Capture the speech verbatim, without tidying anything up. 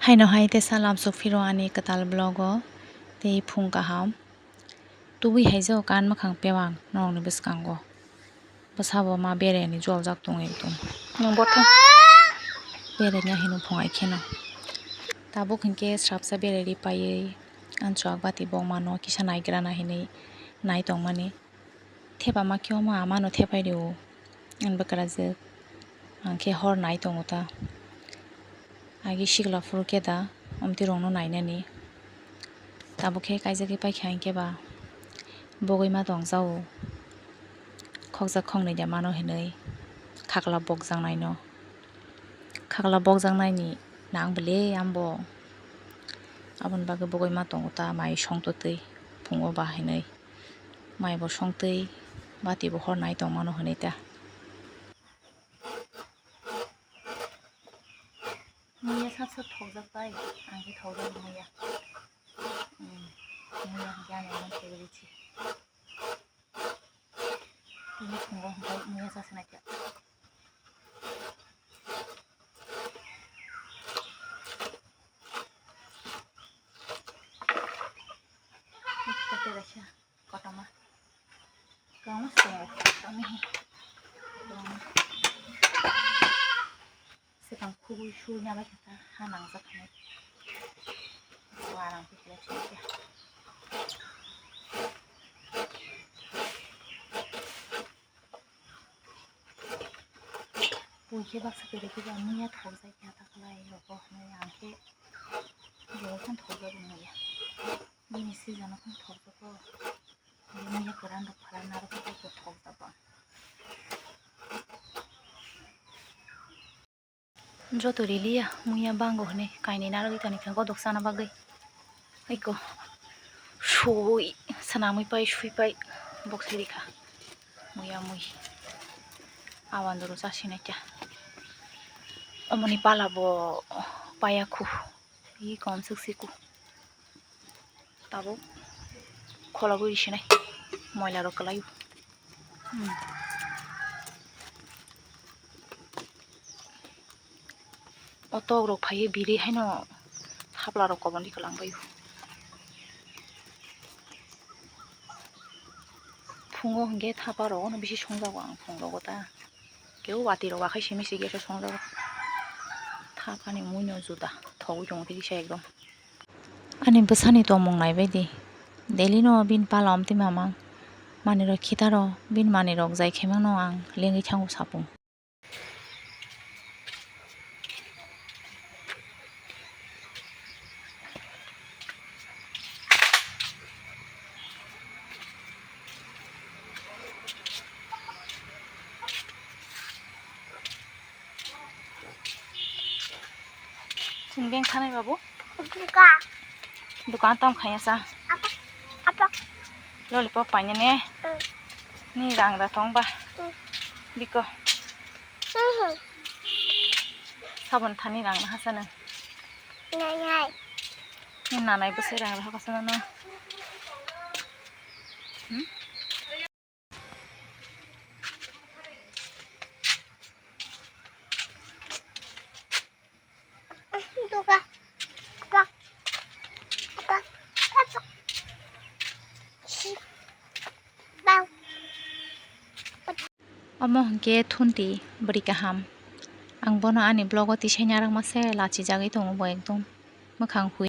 Haino hai teisa lamsok phiro ani kwtal vlog o, tei phung kaham. Tubui hai jao kan mwkhang pewang norokni bwskango. Bwsabo ma bereni joljak tongo ekdom. Nwng bo thang bereni ahino phung ai kheno. Tabuk hinkhe srapsa bereri paiwi ang chuak bati bokmano kisa naigrana hinwi nai tongmani. Thepama khe omo amano thepai rio, ani bwkrajwk. Ang khe hor nai tongo ta. Agi sikla phuru khe da omtwi rokno nainani. Tabuk khe kaijagwi paikha hinkhe ba bogwi ma tong jao. Khokjak khoknwi de mano hinwi khakla bokjaknaino. Khakla bokjaknaini nang bwle ambo. Aboni bagwi bogwi ma tongo ta mai songtwtwi phungo ba hinwi. Mai bo songtwi bati bo hor nai tongmano hinwi ta. Muya sak sak thokjak bai, ang khe thokjak muya. Hmm, muya hwnkhe ani omo thaiwi rw si. Tini phungo hwnkhe muya chasa naikha. Kotorma. Kotorma. Kotorma se kotorma he. Kotorma. Swkang khugui sui nalai khe ta ha nangjak hinwi. Warang khe khlai sui khe. Pui khe baksa kwrwi khe ba muya thokjak ya ta khlai rokbo hinwi ang khe bo khe thokjak muya. Bini season o khe thokjak o. Muya kwran rok phala narwk khe thokjak o. Joto riliya muya bango hwnwi kainwi narwgwi toni kha godok sana bagwi. Eko sui swnamwi pai sui pai bok sai rikha muya mui awandoro chasinai kha omoni pala bo paya khu. Ih, kom suk siku. Tabuk khologwi risinai. Moila rok kwlai. Hmm. O tok rok phaiwi biri haino thapla rok koboni kwlang bai. Phungo hwnkhe thapa rok no bisi songjago ang phung rogo ta. Kebo watwi rok akhai simi se gas o songjago. Thapani mui no juda thogwi tongo kisa ekdom. Ani bwsani tongmung naibaidi. Daily no bini pala omtwi mamang. Manwi rok khitaro bini manwi rok jai khe mano ang lengwi thango sapung. Chwng beng thanai babu? Duka. Dukan tam khaya sa? Apa? Apa? Lollipop paina ne? Hmm. Ni rang da tong ba? Hmm. Biko. Hmm. Sabon thani rang na hasa na? Nai, nai. Ni nanai bwsai rang da hasa na no? Hmm? Omo hwnkhe thunti bwrwi kaham. Ang bono ani vlog o tisai narwkma se lachijagwi tongo bo ekdom mwkhang hui.